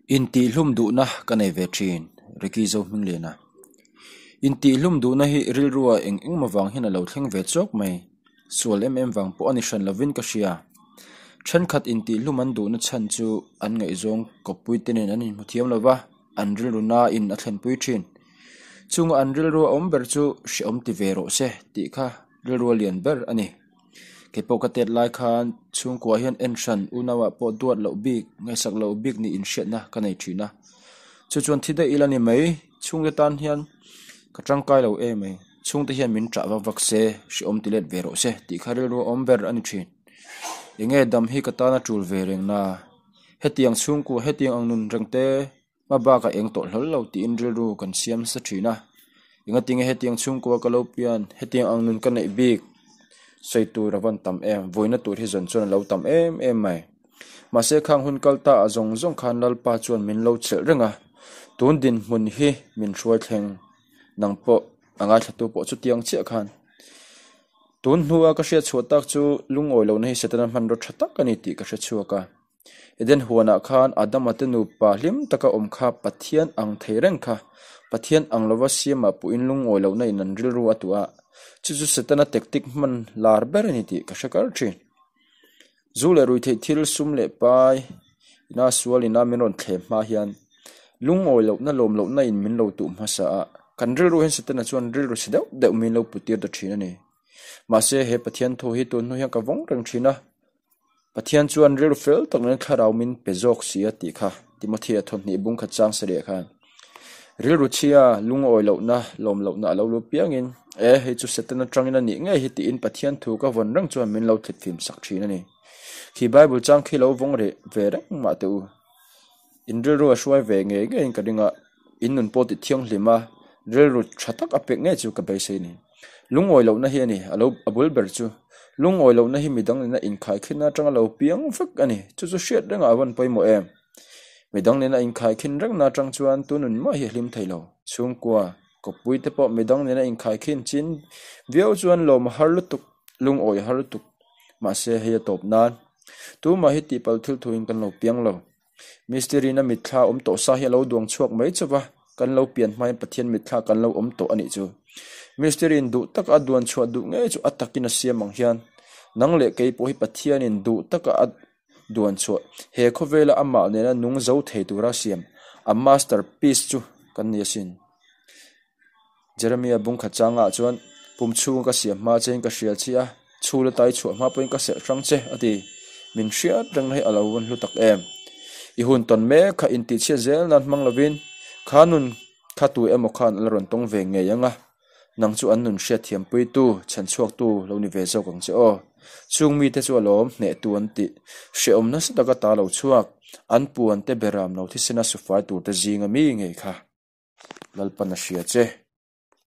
Intihhlum duhna ka nei ve thin, Ricky Zohmingliana. Intihhlum duhna hi rilrua eng engmaw vang hian a lo thleng ve chawk mai. Sual em em vang pawh a ni hran lovin ka hria. Thenkhat intihhlum an duhna chhan chu an ngaihzawng kawppuite nen an inhmu thiam lo va, an rilru nain a thlenpui thin. Chunga an rilrua awm ber chu hrehawm ti ve rawh se tih kha rilrua lian ber a ni. Kei pawh ka tet lai khan chhungkua hian en hran unauah pawh duat loh bik, ngaihsak loh bik nih inhriatna ka nei thin a. Chu chuan thi daih ila ni mai, chhungte tan hian ka tangkai lo em mai. Chhungte hian min ṭah vak vak se, hrehawm ti let ve rawh se tih kha rilru a awm ber a ni thin. Enge dam hi ka tan a ṭul ve reng na? Hetiang chhungkua, hetiang ang nun reng te Hma bak a eng tawh hlawl lo tiin rilru kan siam nasa thin a. Engatinge hetiang chhungkua ka lo pian, hetiang ang nun ka neih bik sawi tur a van tam em, vawiina tur hi zawn chuan a lo tam em em mai. Mahse khang hun kal ta ah zawng zawng khan Lalpa chuan min lo chelh reng a, tun dinhmun hi min hruai thleng nang pawh a ngaithlatu pawh chutiang chiah khan. Tun hnua ka hriat chhuah tak chu lungawi lohna hi Setana hmanraw tha tak a ni tih ka hre chhuak a. Eden huanah khan Adama te nupa hlim taka awm kha Pathian ang thei reng kha Pathian ang lova siamah puhin lungawi lohna in an rilru a tuah a, chu chu Setana tactic hman lar ber a ni tih ka hre kar thin. Zu leh ruihtheih thil sum leh pai ina sual ina min rawn thlem hma hian lungawi lohna lawm lohna in min lo tuh hmasa a, kan rilru hian Setana chuan rilru chhe deuh deuh min lo putir ta thin a ni. Mahse he Pathian thu hi tun hnu hian ka vawng reng thin a. Pathian chuan rilru fel tak nen thlarau min pe zawk si a tih kha Timothea thawhnih bung khat chang sarih khan rilru chhia lungawi lohna lawm lohna a lo lu piangin e hei chu Satan atangin a nih ngei hi tiin Pathian thu ka vawn reng chuan min lo thlit fim sak thin a ni. Khi Bible chang khi lo vawng reh ve reng mah teh u. In rilru a hruai ve ngei ngeiin ka ring a, in nun pawh ti thianghlim a, rilru tha tak a pek ngei chu ka beisei a ni. Lungawi lohna hi a ni, a lo a bul ber chu. Lungawi lohna hi midang nena inkhaikhinna atanga lo piang vek a ni, chu chu hriat rengah a vawn pawimawh em? Midang nena inkhaikhin rengna atang chuan tu nun mah hi a hlim thei lo. Chhungkua, kawppui te pawh midang nena inkhaikhin chin viau chuan lawm a har lutuk, lungawi a har lutuk. Mahse hei a tawp nan, tumah hi tihpalh thil thuin kan lo piang lo. Mistiriin a mitthla awm tawh sa hi a lo duang chhuak mai chauh va, kan lo pian hmain Pathian mitthla kan lo awm tawh a nih chu. Mistiriin duh taka a duan chhuah duh ngei chu a takin a siam ang hian, nang leh kei pawh hi Pathianin duh taka a duan chhuah he khawvela amah nena nung zo thei tura siam a masterpiece chu kan ni asin. Jeremia bung khat changah chuan, Pum chhunga ka siam hma chein ka hria che a, chhul a tai chhuah hma pawhin ka serh hrang che, a ti. Min hriat reng na hi a lo vawn hlu tak em? I hun tawn mek kha intihchhiat zel nan hmang lovin, kha nun kha tu emaw khan a la rawn tawng ve ngei ang a, nang chu an nun hriatthiampuitu, chhanchhuaktu lo ni ve zawk ang che aw. Chung mite chu a lawm hnehtu an tih hrehawm nasa taka ta lo chhuak, an puan te beram lo thisena sufai turte zinga mi ngei kha. Lalpan a hria che.